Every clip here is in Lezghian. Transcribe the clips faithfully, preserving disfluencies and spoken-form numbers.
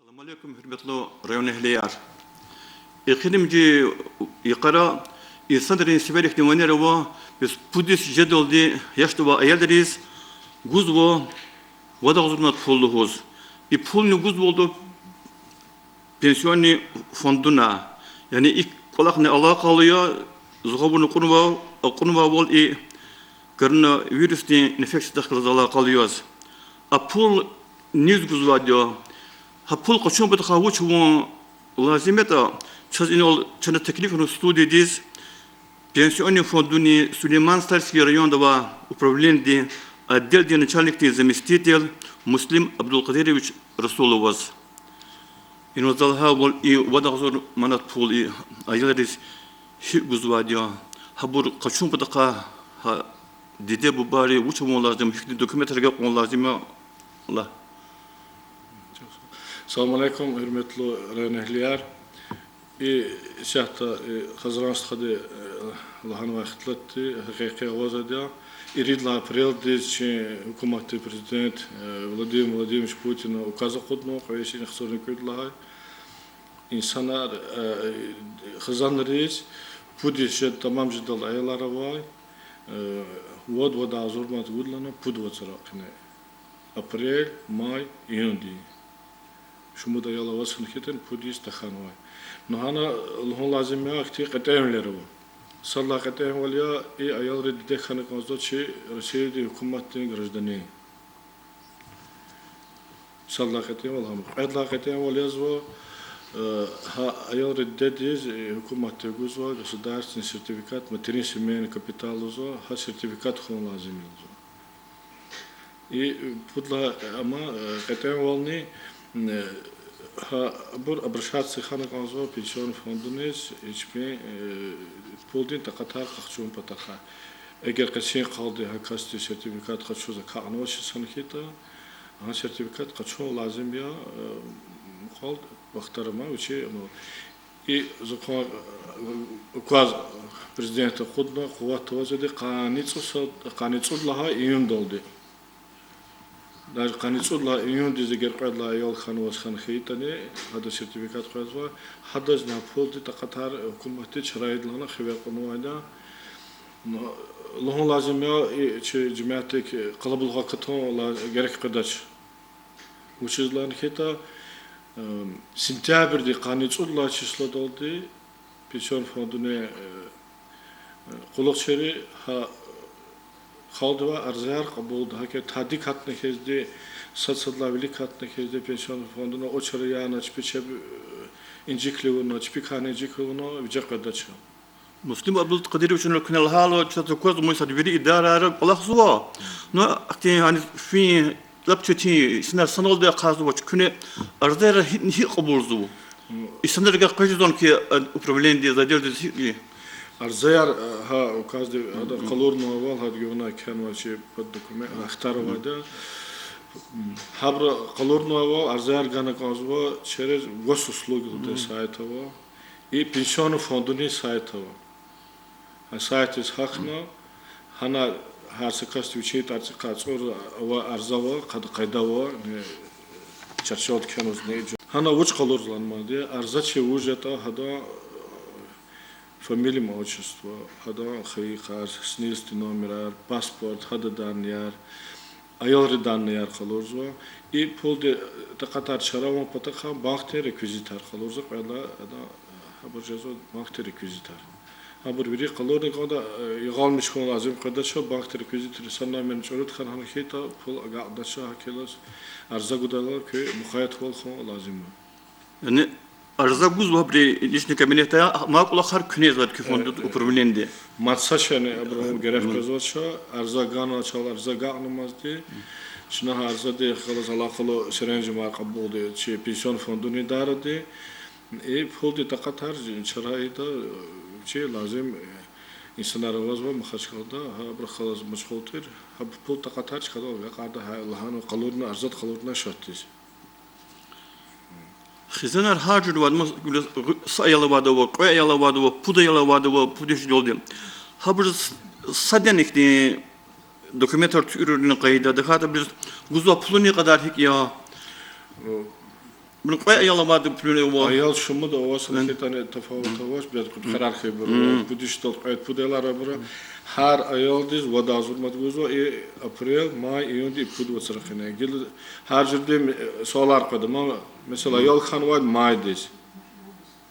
Салам алейкум, гьуьрметлу районэгьлияр. Эхиримжи йикъара инсанрин сивер ихьтин ванер ава, бес пуд йис жедалди яшда авай аялриз гузва вад агъзур манат пул лугьуз. И пулни гузвалда пенсионный фондуна. Яни и кӀвалахни алакъалу я, зугъавуна кьунва, акьунвайвал и коронавирусдин инфекциядихъ галаз алакъалу яз. А пул низ гузвайди я? Гьа пул къачун патахъай вуч авун лазим ятӀа, чаз инал чна теклифна студиядиз пенсионный фондунин Сулейман-Стальский районда авай управленидин отделдин начальникдин заместитель Муслим Абдулкъадирович Расуловаз. Инал за лагьайвал, и вад агъзур манат пул и аялриз гьикӀ гузвайди я, гьабур къачун патахъай гьа диде-бубайри вуч авун лазим, гьихьтин документар агакьун лазим я, лагь. Салам алейкум, гьуьрметлу районэгьлияр. И исятда, э, Хазран стхади, э, лагьанвай ихтилатди гьакъикъи авазвайди я. Ирид лагьай апрелдиз чи гьукуматди президент, э, Владимир Владимирович Путина указ акъудна, кьве йис инихъ цӀурни кӀуьд лагьай. Инсанар, э, хизанриз пуд йис жеда тамам жедалди аялар авай, э, вад-вад агъзур манат гуда лагьана пуд вацра къене. Апрель, май, июньдин. Шумуд аял аваз хьана хьайитӀани пуд йис тахьанвай. Ну гьана лугьун лазим я, ахьтин кьетӀенвилер ава. Сад лагьай кьетӀенвал я, и аялрин диде хьана кӀанзава чи Россиядин гьукуматдин гражданин. Сад лагьай кьетӀенвал гьам. Кьвед лагьай кьетӀенвал язва, э, гьа аялрин дидедиз, э, гьукуматди гузва государственный сертификат, материнский семейный капитал лугьузва, гьа сертификат хьун лазим я лугьузва. И пуд лагьай, амма, э, кьетӀенвални, э, гьа абур обращаться хьана кӀанзава пенсионный фондуниз, и чпин, э, пулдин такьатар къахчун патахъай. Эгер къенин къалди гьа касди сертификат къачуз акакьнавачиз хьана хьайитӀа, гьа сертификат къачун лазим я, э, мукьвал вахтара ма вичи, ну, и закон, э, указ президента акъудна, къуватда авазвайди къанни цӀуд са-, къанни цӀуд лагьай июндалди. Даже къанни цӀуд лагьай июндиз эгер кьвед лагьай аял хьанваз хьана хьайитӀани, гьада сертификат къвезва, гьадазни гьа пулдин такьатар гьукуматди чара ийида лагьана хиве кьунвайди я. Ну, лугьун лазим я, и чи жемятдик къалабулух акатун ла-, герек къведач. Вучиз лагьана хьайитӀа, э, сентябрдин къанни цӀуд лагьай числодалди пенсионный фондуни, э, э, къуллугъчийри гьа халкьдивай арзаяр кьабулда, гьакӀ тади катна хьизди, сад-садалай вилик катна хьизди пенсионный фондуна, очередь яна, чпи чеб, э, инжиклу авуна, чпикайни инжиклу авуна виже къведач. Муслим Абдулкъадирович, ну, куьне лагьайла, чаз аквазва, муькуь сад вири идарайра кӀвалахзава. Ну, ахьтин, яни, фин, лап четин инсанар саналди ахъайзавач, куьне арзаяр гьи-, гьикӀ кьабулзава? Инсанрикай къвез жезвани хьи, э, управленидиз, отделдиз гьикӀ? Арзаяр, э, гьа указди, гьада къалурнавайвал, гьада гуьгъуьна кхьенвай чи пад документ, ахтар авайди я. Гьабуру къалурнавайвал арзаяр гана кӀанзава через госуслуги лугьудай сайт ава. И пенсионный фондунин сайт ава. Гьа сайтдиз гьахьна, гьана гьар са касди вичин тӀварцӀихъай цӀур авай арза ава, къад-, къайда ава, чарчелди кхьенвазни жу-. Гьана вуч къалурзавани ман, арза чи вуж ятӀа, гьадан фамилия, имя, отчество, гьадан хайи йикъар, СНИЛС-дин номерар, паспорт, гьадан данныяр, аялрин данныяр къалурзава. И пулдин такьатар чара авун патахъай банкдин реквизитар къалурзава, кьвед лагьай, гьабур жезва банкдин реквизитар. Гьабур вири къалурна кӀанда, э, ягъалмиш хьун лазим къведач, банкдин реквизитар са номерни чӀуру хьана хьайитӀа, пул агакьдач, гьакӀ хьайила арза гудайла куь мукъаятвал хьун лазим я. Яни арза гузва абуру личный кабинетда, амай кӀвалахар куьне жезвайди, куь фондуд, управленидин? Мад са шейни абурун герек къвезвач, арза ганачал, арза агакьнамазди. Чна гьа арзадихъ галаз алакъалу серенжемар кьабулда чи пенсионный фондунин идаради. И пулдин такьатар чара ийида, чи лазим инсанар авазва Махачкъалада, гьа абурухъ галаз машгъул тир, гьа пулдин такьатар чкадал агакьарда, гьа лагьана къалурна, арза къалурна шартӀиз. Хизанар гьар жуьре авайди, мас-, са аял авайди ава, кьве аял авайди ава, пуд аял авайди ава, пуд яшдалди. Гьабуруз с-, садани ихьтин документар туькӀуьрунин къайда, тахьайтӀа абуруз гузвай пулунин кьадар гьикӀ я? Муна кьве аял авайди, например, ава. Аял шумуд аваз хьайитӀани тафават авач, бес кьудкъанар хьайибур ава, пуд йисдал кьвед пуд аялар абур. Гьар аялдиз вад агъзур мад гузва, и апрель, май, июньди и пуд вацра хьана. Гила гьар жуьреда суалар къведа, ма, месела, аял хьанвайди майдиз.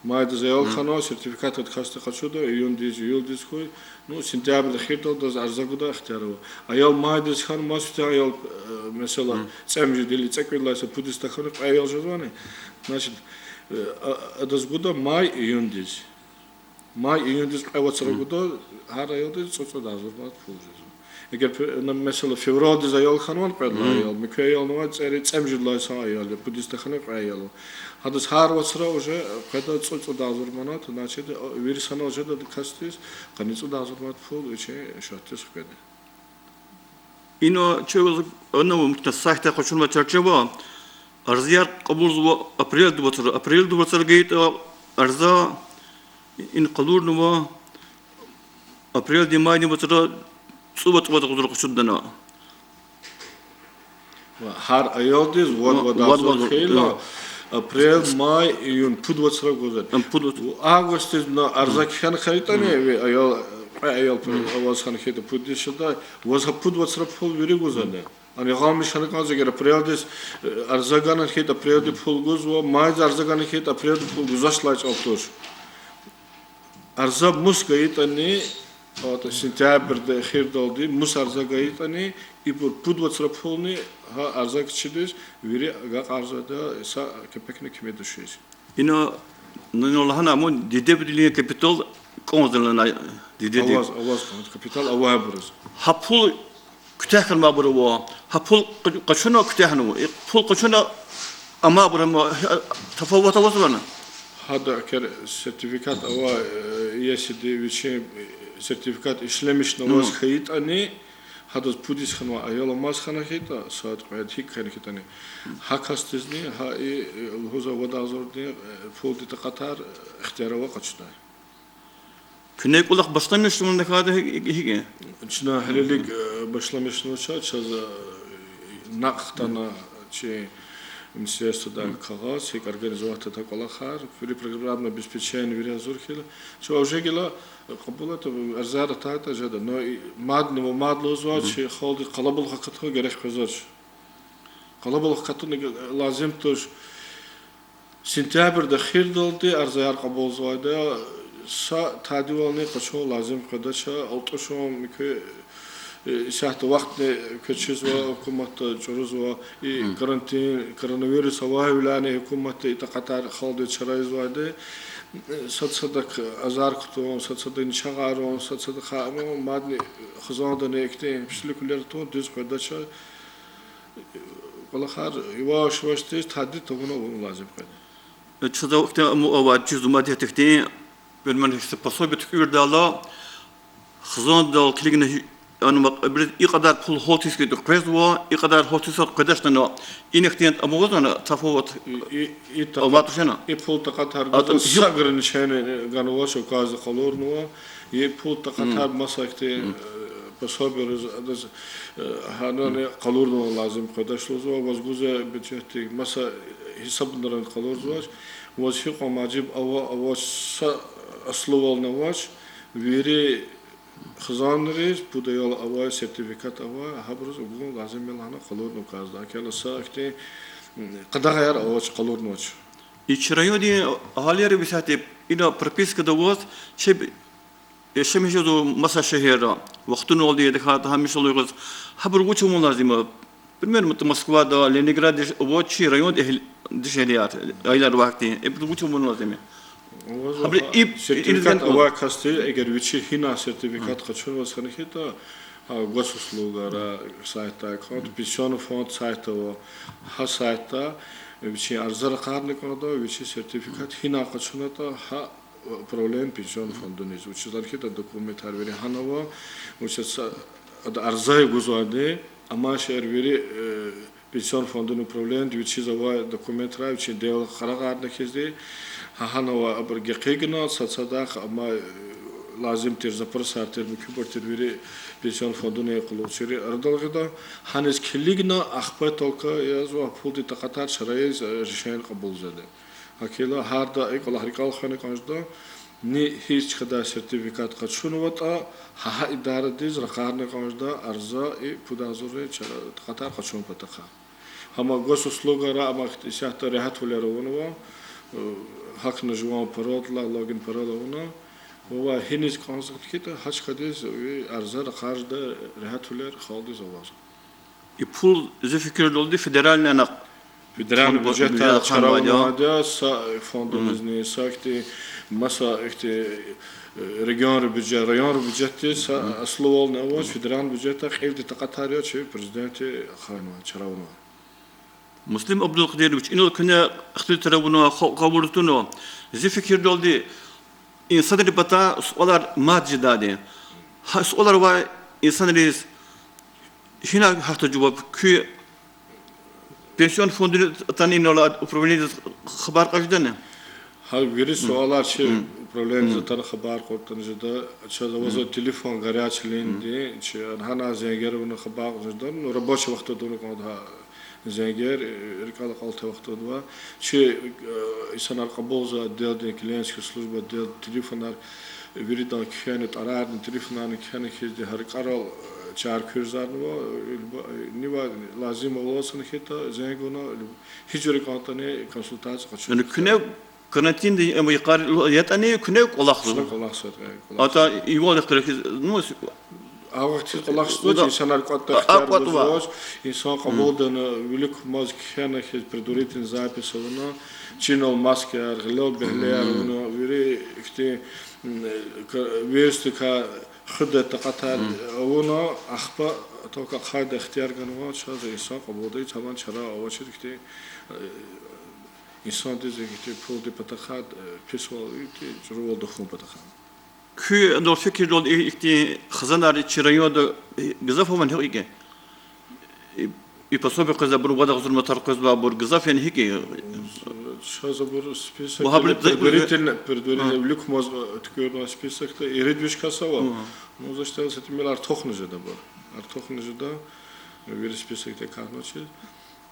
Майдиз аял хьанва, сертификат а касди къачуда, июндиз, июлдиз хьуй, ну, сентябрдин эхирдал адаз арза гуда ихтияр ава. Аял майдиз хьана, маса аял, э, месела, цӀемуьжуьд или цӀекӀуьд лагьай са пуд йис тахьана кьве аял жезвани? Значит, э, а-, адаз гуда май, июндиз. Май, июндиз кьве вацра гуда, гьар аялдиз цӀу-, цӀуд агъзур манат пул жезва. Эгер, пе-, на, месела, февралдиз аял хьанвани кьвед лагьай аял, муькуь аялни ава, цӀери цӀемуьжуьд лагьай са аял я, пуд йис тахьана кьве аял ава. Гьадаз гьар вацра уже къведа цӀу-, цӀуд агъзур манат, значит, вири санал жеда касдиз къанни цӀуд агъзур манат пул вичин шартӀиз хкведа. Ина чаз ана ва муькуь сайтда къачунва чарчева, арзаяр кьабулзава апрелдин вацра, апрелдин вацра гайитӀа арза, ина къалурнава апрелдин, майдин вацра цӀувад, цӀувад агъзур къачудна. Гьар аялдиз вад, вад агъзур хьайила, апрель, май, июнь, пуд вацра гузва. Августдиз на арза кхьена хьайитӀани, ви аял, кьве аял аваз хьана хьайитӀа пуд йис жеда, ваз гьа пуд вацра пул вири гузвани? Ана гъамиш хьана кӀанзава, эгер апрелдиз, э, арза гана хьайитӀа, апрелдин пул гузва, майдиз арза гана хьайитӀа, апрелдин пул гузвач лагьай чӀал туш. Арза мус гайитӀани, а, сентябрдин эхирдалди мус арза гайитӀани, ибур пуд вацра пулни гьа арза кхьидайдаз вири агакьарзавайди я, са кепекни кими тушиз. Ина, ну, лагьана, амма дидедин капитал кӀанзава лагьана, дидедин. Аваз, аваз кӀан, капитал авайбуруз. Гьа пул куьтягь хьанвайбур ава, гьа пул къ-, къачуна куьтягь хьанва, и пул къачуна амайбур ама, тафават аваз лагьана. Гьада эгер сертификат авай, э, иесиди вичин, э, сертификат ишлемишнаваз хьайитӀани, гьадаз пуд йис хьанвай аял амаз хьана хьайитӀа, сад-кьвед гьикӀ хьана хьайитӀани, гьа касдизни, гьа и, э, лугьузва вад агъзурдин, э, пулдин такьатар ихтияр ава къачудай. Куьне кӀвалах башламишнава на хьайитӀа гьи-, гьи-, гьикӀ я? Чна гьелелиг, э, башламишнавач, чаз, э, накь хтана чи министерстводай кагъаз, гьикӀ организовать авуртӀа кӀвалахар, вири программное обеспечение вири гьазур хьайила. Чун уже гила, э, кьабулатӀа, арзаяр атайтӀа жеда, но и мадни ва мад лугьузва, чи халкьдиз къалабулух акатун герек къвезвач. Къалабулух акатун лазим туш. Сентябрдин эхирдалди арзаяр кьабулзавайди я, са тадивални къачун лазим къведач, алтӀушун муькуь, э, исятда вахтни квез чизва, гьукуматда чӀурузва, и карантин, коронавирус авайвиляйни гьукуматди и такьатар халкьдиз чара ийизвайди, э, сад-садак азар кутун, сад-садани чагъарун, сад-садак хъамун, мадни хизандани ихьтин писилуьквилер атун дуьз къведач. Кьвалахар яваш-явашдиз тади тавуна авун лазим къведа. Чаз ахьтин ам авай чиз мад ихьтин, например, са пособие туькӀуьрдайла, хизандал килигна, ана, ма, и кьадар пул гьалтиз хьайитӀа къвезва, и кьадар гьалтиз хьайитӀа къведачни, ина ихьтин ам авазвани тафават? И, и, и такьат-, аватӀа шена? И пул такьатар гузва, са ограничение ганвач, указда къалурнава. И пул такьатар маса ихьтин, э, пособиериз, адаз, э, гьанани къалурнавун лазим къведач лугьузва, ваз гузвай бюджетдик маса гьисабунрани къалурзавач, ваз гьикьван важиб ава, авач, са аслувални авач, вири хизанриз, пуд аял авай, сертификат авай, гьабуруз гун лазим я лагьана къалурнава указда. ГьакӀ хьайила са ихьтин, м, къадагъаяр авач, къалурнавач. И чи райондин агьалияр исятда ина пропискада аваз, чеб яшамиш жезва маса шегьерра, вахтуналди я, тахьайтӀа гьамиша лугьуз, гьабур вуч авун лазим я? Пример, Москвада, Ленинградда аваз чи райондин эгьл-, дишегьлияр, аялар авай хьтин, ибур вуч авун лазим я? Гьабуру и, сертификат авай касди, эгер вичи гьина сертификат къачунваз хьана хьайитӀа, госуслугара сайтда, пенсионный фонд сайтда ава, гьа сайтда вичин арза ракъарна кӀанда, вичи сертификат гьина къачунатӀа, гьа управление пенсионного фондуниз. Вучиз лагьайтӀа документар вири гьана ава, вучиз ада арза гузвайди, амай шейэр вири, э, пенсионный фондунин управлениеди вичиз авай документрай вичин девлахъ ракъарна хьизди, гьа гьана ава абур гекъигна, сад-садахъ амай, э, лазим тир запросар тир, муькуьбур тир вири пенсионный фондунин къуллугъчийри арадал гъида. Гьаниз килигна, ахпа только язва пулдин такьатар чара ийиз, э, решение кьабулзавайди. Гьакӏ хьайила гьарда и кӏвалах рикӏел хвена кӏанжда, ни гьич чкадай сертификат къачунватӏа, гьа, гьа идарадиз ракъарна кӏанжда, арза и пуд агъзурни чара такьатар къачун патахъай. Гьам госуслугара, амма ихьтин исятда регьятвилер авунва, э, гьахьна жуван паролдилай, логин пароль авуна. Ва гьиниз кӏанзаватӏа хьайитӏа, гьа чкадиз ви арза ракъаржда, регьятвилер халкьдиз авазва. И пул, зи фикирдалди, федеральный ана, федеральный бюджетдай чара авунвайди я, са фондунизни, са ихьтин, маса ихьтин, э, регионрин бюджет, районрин бюджетдиз, са аслувални авач, федеральный бюджетдай кьилди такьатар я чи президенти ахъайнавай, чара авунвай. Муслим Абдулкьадирович, инал куьне ихтилатар авунва, халкь гъавурда тунва. Зи фикирдалди, инсанрин патай суалар мад жедайди. Гьа суалар авай инсанриз гьина гьахьда жаваб, куь пенсионный фондуни атана, инал управлениедиз хабар кьаз жедани? Гьа вири суалар чи управлениедиз атана хабар кьуртӏани жеда, чаз авазва телефон горячий линиядин, чи гьана зенгер авуна хабар кьаз жеда, ну, рабочий вахтунда авуна кӏанда гьа зенгер, э, рикӏел акьалтзавай вахтунда ава. Чи, э, инсанар кьабулзавай отделдин, клиентский служба отдел, телефонар виридан кхьена, тӏварарни, телефонарни кхьена хьизди гьа рикӏерал, э, чар куьрзавайвал, э, нивай лазим аваз хьайитӏа зенг авуна, гьи жуьре кӏантӏани консультация къачуз. Яни куьне карантинда ам йикъар ятӏани, куьне кӏвалахзава? Куьне кӏвалахзава, э, кӏвалахзава. АтӀа ивал ихтилат хьиз, ну, с-, а вахтиз кӀвалахзавач, инсанар кӀватӀ ихтияр гузвач, инсан кьабулдана, вилик кумаз кхьена хьиз предварительный запись авуна, чинал маскаяр, гъилел бегьлеяр авуна, вири ихьтин, м, к-, вирусдикай хуьдай такьатар авуна, ахпа только ахъайдай ихтияр ганва, чаз инсан кьабулдай, тамам чара авачир ихьтин, э, инсандиз ихьтин пулдин патахъай, э, писвал, ихьтин чӀурувал тахьун патахъай. Куь, адал фикирдалди, и ихьтин хизанар чи районда, э, гзаф авани гьикӀ я? И, и пособие къвезвайбур, вад агъзур ман тар къвезвайбур гзаф яни гьикӀ я? Чаз абур список, предварительно, предварительно вилик кумаз, э, туькӀуьрнавай списокда ирид виш кас ава. Ну, за счёт са тӀимил артухна жеда абур. Артухна жеда, вири списокда катнавачиз.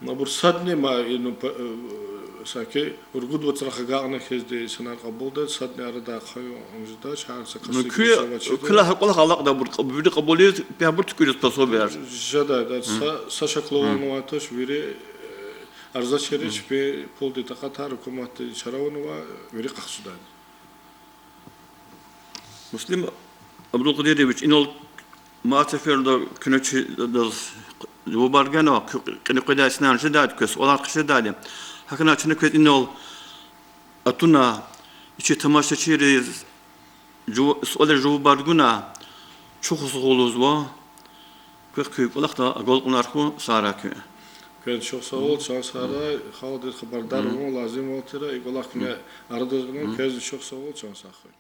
Абур садни ма, и, ну, п-, э, саки ругуд вацрахъ агакьна хьизди инсанар кьабулда, садни арадай хъвайди жеда, чан са кас. Ну, куь, куьне гьа кӀвалах алакьда абур, кьаб-, вири кьабулиз, пе абур туькӀуьриз пособияр? Жеда, да, са, са шакилвални авай туш, вири, э, арзачийри чпи пулдин такьатар гьукуматди чара авунва, вири къахчудай. Муслим Абдулкъадирович, инал мад сеферда куьне чи-, даз жавабар ганва, куь кьиле къведай инсанар жедайди, квез суалар хъжедайди. ГьакӀ хьана чна квез инал атуна, чи тамашачийриз жава-, суалриз жавабар гуна, чухсагъул лугьузва. Квехъ куь кӀвалахда агалкьунар хьуй, сагърай куьн. Квез чухсагъул, чан сагърай, халкьдиз хабардар авун лазимвал тир, и кӀвалах куьне арадиз гъана, квез чухсагъул, чан сагърай.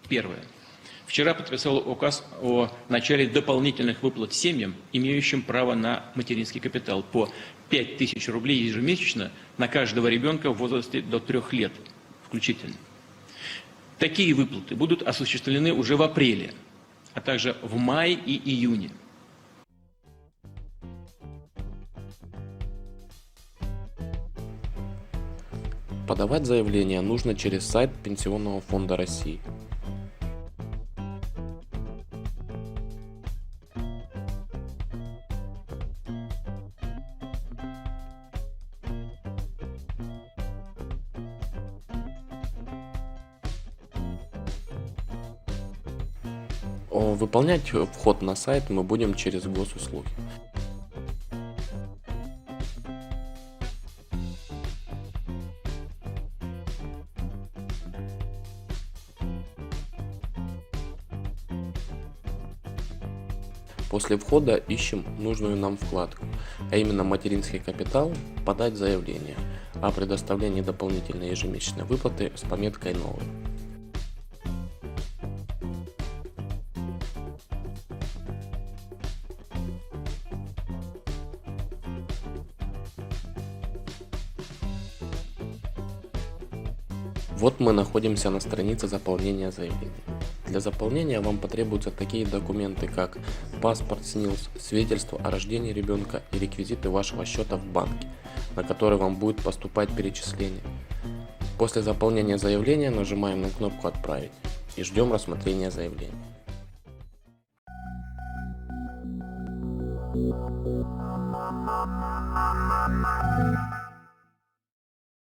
Первое. Вчера подписал указ о начале дополнительных выплат семьям, имеющим право на материнский капитал, по пять тысяч рублей ежемесячно на каждого ребёнка в возрасте до трёх лет включительно. Такие выплаты будут осуществлены уже в апреле, а также в мае и июне. Подавать заявление нужно через сайт Пенсионного фонда России. О, выполнять вход на сайт мы будем через госуслуги. После входа ищем нужную нам вкладку, а именно материнский капитал, подать заявление о предоставлении дополнительной ежемесячной выплаты с пометкой «Новый». Вот мы находимся на странице заполнения заявления. Для заполнения вам потребуются такие документы, как паспорт, снилс, свидетельство о рождении ребёнка и реквизиты вашего счёта в банке, на который вам будет поступать перечисление. После заполнения заявления нажимаем на кнопку «Отправить» и ждём рассмотрения заявления.